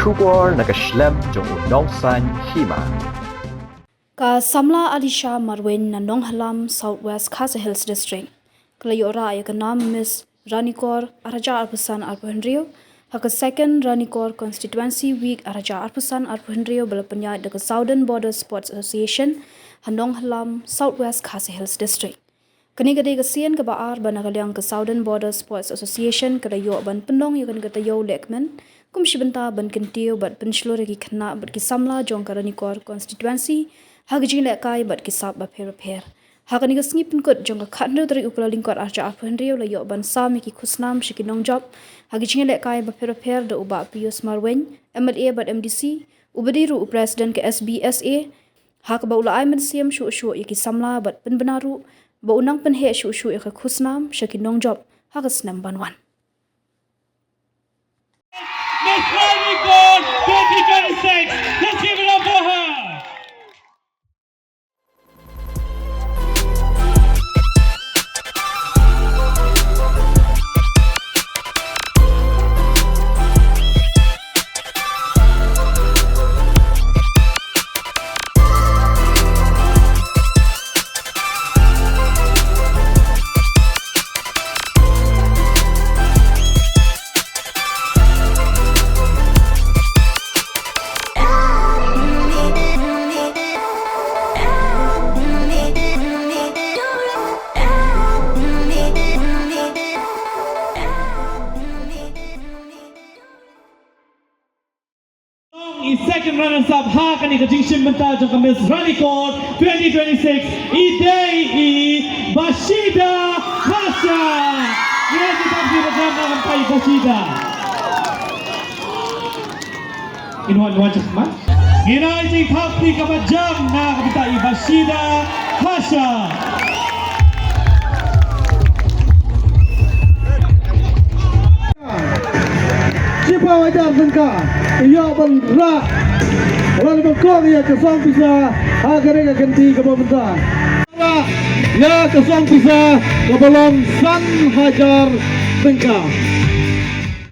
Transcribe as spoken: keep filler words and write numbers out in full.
Khubor na ka shlem jong u Nongsaiñ Hima. Ka samla Alisha Marwein na Nonghalam, South West Khasi Hills District, ka la ïoh rah ïa ka nam Miss Ranikor ar hajar arphew san arphew hynriew ha ka Second Ranikor Constituency Week ar hajar arphew san arphew hynriew ba la pynïaid da ka Southern Border Sports Association ha Nonghalam, South West Khasi Hills District. Kane ka dei ka sien kaba ar ba na ka liang ka Southern Border Sports Association ka la ïoh ban pynlong ïa kane ka taïew lehkmen kum shi bynta ban kyntiew bad pynshlur ïa ki khynnah bad ki samla jong ka Ranikor Constituency ha ki jinglehkai bad ki sap bapher bapher. Ha kane ka sngi pynkut jong ka khathynriew tarik u Kyllalyngkot ar hajar arphew hynriew la ïoh ban sam ïa ki khusnam sha ki nongjop ha ki jinglehkai bapher bapher da u Bah Pius Marwein, M L A bad M D C, uba dei ruh u President ka S B S A, ha kaba u la ai mynsiem shuh shuh ïa ki samla bad pynbna ruh ba u nang pynheh shuh shuh ïa ka khusnam sha ki nongjop ha ka snem ban wan. Miss Ranikor twenty twenty-six, let's give it up for her. I second runners up ha kane ka jingshim bynta jong ka Miss Ranikor twenty twenty-six, i dei i Bashida Pasha. Ngi ai jingthap kaba jam na ka bynta i Bashida. Ngi wan wan chak ma. Ngi ai jingthap kaba jam na ka bynta i Bashida Pasha. Shiphew hajar tyngka, ïa ban rah, lane ban kong ïa ka song pisa ha kane ka kynti kaba mynta. Rah ïa ka song pisa kaba long san hajar tyngka.